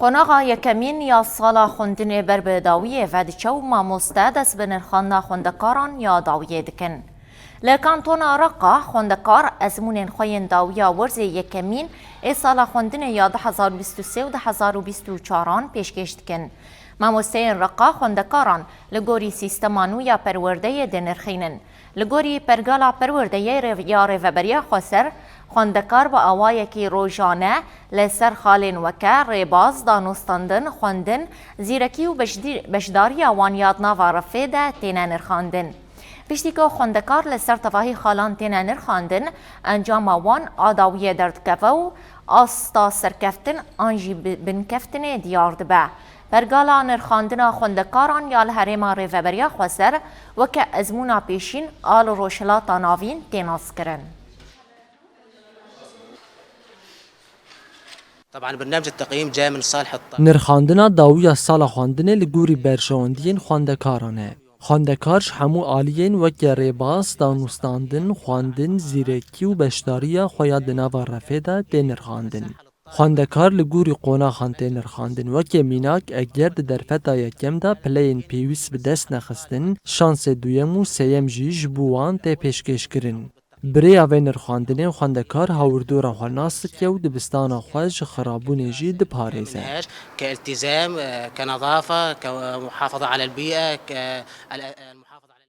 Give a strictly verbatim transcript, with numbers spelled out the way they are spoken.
Qonaxa yekemîn ya sala xwendinê ber bi dawiyê ve diçe û mamoste dest bi nirxandina xwendekaran ya dawiyê dikin. Li Kantona Reqa xwendekar ezmûnên xwe yên dawiya werzê yekemîn ê sala xwendinê ya du hezar û bîst û sê û du hezar û bîst û çaran pêşkêş dikin. Mamosteyên Reqa xwendekaran li gorî sîstema nû ya perwerdeyê dinirxînin. Li gorî pergala perwerdeyê rê-, ya Rêveberiya Xweser, xwendekar bi awayekî rojane li ser xalên weke rêbaz, danûstandin, xwendin, zîrekî û beşdî-, beşdariya wan ya di nava refê de têne nirxandin. Piştî ku xwendekar li ser tevahî xalan têne nirxandin, encama wan a dawiyê derdikeve û asta serkeftin an jî bi-, binkeftinê diyar dibe. Pergala nirxandina xwendekaran ya li herêma Rêveberiya Xweser weke ezmûna pêşîn a li Rojhilata Navîn tê naskirin. طبعا برنامج التقييم جاء من صالح الطالب. Nirxandina dawiya sala xwendinê li gorî berjewendiyên xwendekaran e. Xwendekar ji hemû aliyên weke rêbaz, danûstandin, xwendin, zîrekî û beşdariya xwe ya di nava refê de tê nirxandin. Xwendekar li gorî qonaxan tê nirxandin. Weke mînak, eger di derfeta yekem de pileyên pêwîst bi dest nexistin, şansê duyem û sêyem jî ji bo wan tê pêşkêşkirin. Bi rêya vê nirxandinê xwendekar hawirdora xwe nas dike û dibistana xwe ji xirabûnê jî diparêze. كالتزام، كنظافة، كمحافظة على البيئة، ك-، ال-،